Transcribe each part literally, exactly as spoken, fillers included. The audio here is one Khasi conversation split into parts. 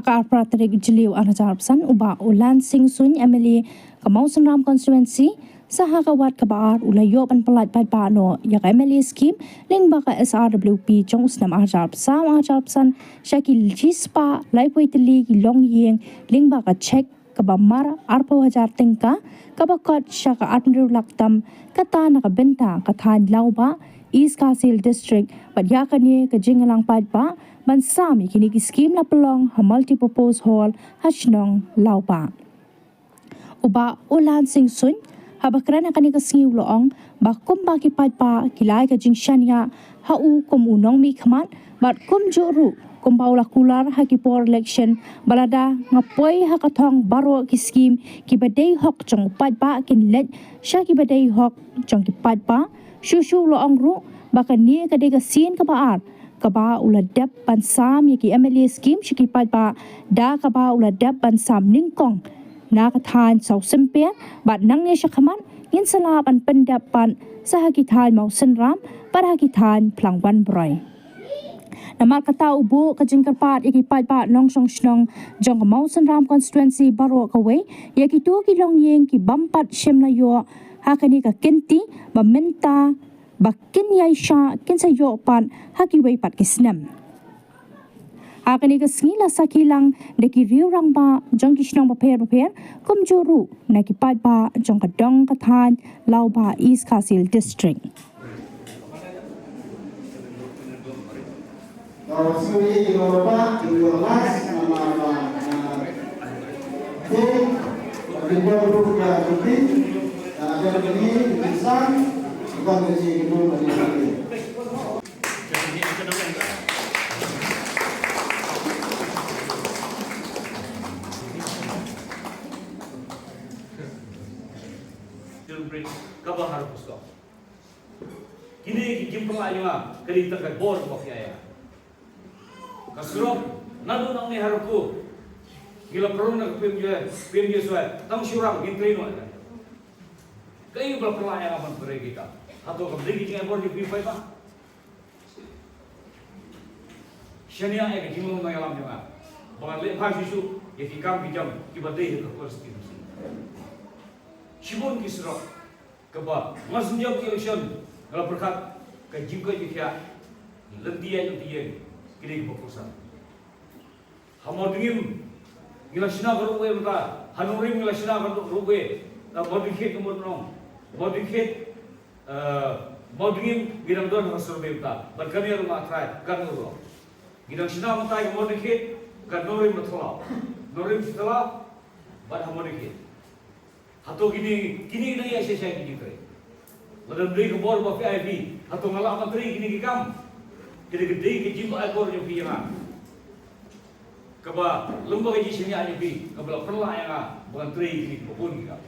Ka arphew tarik Jylliew arhajar arphew san, u Bah Ulan Singh Suin, M L A ka Mawsynram Constituency, sa ha ka wat kaba ar u la ïoh ban pyllait paidbah noh ïa ka M L A scheme lyngba ka S R W P jong u snem arhajar arphew saw arhajar arphew san sha ki shispah laiphew wei tylli ki longïing lyngba ka cheque kaba mar arphew hajar tyngka, kaba khot sha ka arphew hynriew lak tam, kata na ka bynta ka thaiñ Lawbah, East Khasi Hills District, bad ïa kane ka jingïalang paidbah ban sam ïa kine ki scheme la pynlong ha Multipurpose Hall ha shnong Lawbah. U Bah Ulan Singh Suin, haba kren ha kane ka sngi u la ong ba kumba ki paidbah ki la ai ka jingshaniah ha u kum u nongmihkhmat, bad kumjuh ruh kumba u la kular ha ki por election ba lada nga poi ha ka thong baroh ki scheme kiba dei hok jong u paidbah kin leit sha kiba dei hok jong ki paidbah. Shuh shuh u la ong ruh ba kane ka dei ka sien kaba ar kaba u la dep ban sam ïa ki M L A scheme sha ki paidbah, da kaba u la dep ban sam nyngkong na ka thaiñ Sawsympiah, bad nangne shakhmat ngin sa lah ban pyndep pat sa ha ki thaiñ Mawsynram bad ha ki thaiñ Phlangwan Broi. Namar kata u buh ka jingkyrpad ïa ki paidbah nongshong shnong jong ka Mawsynram Constituency baroh kawei, ïa kito ki longïing ki bym pat shym la ïoh ha kane ka kynti, ba mynta ba kin ïai shah kin sa ïoh pat ha kiwei pat ki snem. Ha kane ka sngi la sakhi lang da ki riew rangbah jong ki shnong bapher bapher, kumjuh ruh na ki paidbah jong ka dong ka thaiñ Lawbah, East Khasi Hills District. Kaba har pusto. Kine ki jingpyllait ïa nga, ka dei tang ka bor kaba phi ai ïa nga. Ka surok, naduh nangne haduh kut, ngi la pynrung na ka P M G, P M G S Y, tang shorang ngin trei noh ïa ka. Kaei ba la pynlait ïa nga ban trei kita? Hato kam dei ki jingai bor jong phi paidbah? Shaniah ïa ka jinglong nongïalam jong nga ba ngan leh bha shuh shuh ïa ki kam ki jam kiba dei ha ka constituency. Shibun ki surok kaba nga sngewthuh election nga la pyrkhat ka jingkoit jingkhiah, lynti ïaid lynti ïeng, ki dei kiba kongsan. Ha Mawdngim ngi la shna ka roadway mynta, ha Nongrim ngi la shna ka roadway, ha Mawdngkhet ka Mawdnong, Mawdngkhet, eh, Mawdngim ngi dang don ha survey mynta, bad kane ruh nga try, kan ruh. Ngi dang shna mynta ka Mawdngkhet, ka Nongrim Bathlaw, Nongrim Shitla, bad ha Mawdngkhet. Hato kine, kine ki dang ïa shai shai kine ki trei. Lada dei ka bor ba phi ai phi, hato nga lah ban trei kine ki kam? Kine ki dei ki jingba ai bor jong phi ïa nga. Kaba lem bad ka jingshaniah jong phi, kaba la pynlait ïa nga ba ngan trei kine kiba bun ki kam.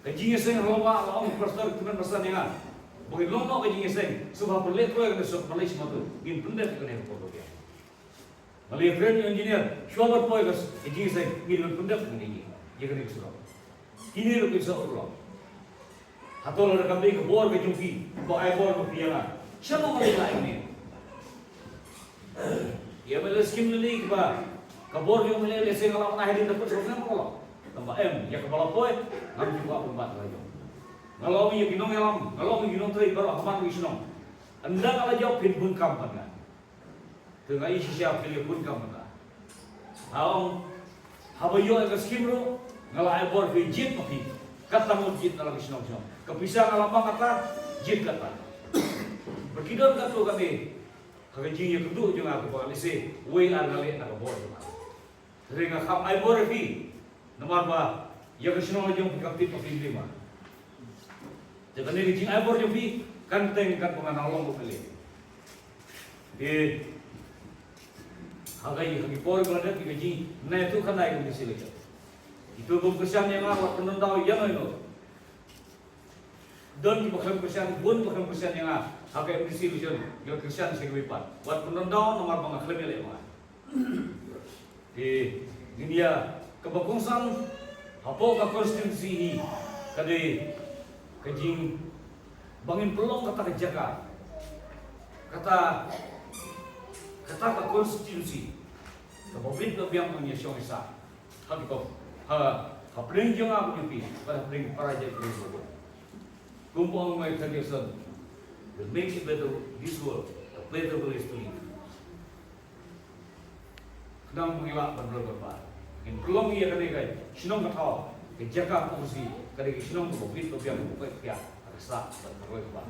Ka jingïaseng ha Lawbah la ong pastor Kmen Basan ïa nga ba ngin long noh ka jingïaseng, shuwa ban leh kloi kane, shuwa ban leh shim atu, ngin pyndep ïa kane ka por ba biang. Nga la ïakren ïa u engineer, shuwa ban poi ka s-, ka jingïaseng, ngi dei ban pyndep ïa kane, ïa kane ka surok. Kine ruh ki sa urlong. Hato lada kam dei ka bor ka jong phi, ba ai bor ba phi ïa nga, shano nga leit lait ïa kine? Ïa M L A scheme lei lei kiba, ka bor jong M L A lehse nga lah ban ai hadien da kut sawphew snem ruh. Tangba em, ïa kaba la poi, ngam ju kwah pynbat la jong. Nga la ong ïa ki nongïalam, nga la ong ïa ki nongtrei baroh ha man ki shnong. Ynda nga la jop phin bun kam bad nga. Te nga ïohi shisha phi la bun kam mynta. Nga ong, haba ïoh ïa ka skim ruh, nga la ai bor phi jied ma phi. Kata ngut jied na la ki shnong shnong. Ka pisa nga la mang kata, jied kata. Ba ki don katto katne ha ka jingïakynduh jong nga kaba lehse wei ar nga leh na ka bor jong nga. Hynrei nga kham ai bor ïa phi. Namar ba ïa ka shnong la jong phi kam tip ma phi, ma. Te kane ka jingai bor jong phi kan teng katba nga nang long M L A. Te ha ka, ha ki por ba la dep, ïa ka jingïathuhkhana ïa ka M D C election. Ito bym kyrshan ïa nga wat pyndon daw ïa nga ïa nga. Don kiba khlem kyrshan, bun ba khlem kyrshan ïa nga ha ka M D C election, ki la kyrshan sha kiwei pat. Wat pyndon daw namar ba nga khlem ïaleh ma nga. Te ngin ïa, kaba kongsan hapoh ka constituency hi ka dei ka jing ba ngin pynlong kata ka jaka, kata, kata ka constituency Kaba bit ba biang ban ïa shong ïa sah ha ki pop, ha, ha pdeng jong nga bad jong phi, bad ha pdeng para jait ri baroh. Kumba ong Michael Jackson, "We'll make it better, this world a better place to live." Khnang ba ngi lah ban roi ban bar, ngin pynlong ïa kane ka shnong ka thaw ka jaka khublei, ka dei ka shnong kaba bit ba biang, kaba koit khiah ha ka sah bad ka roi ka bar.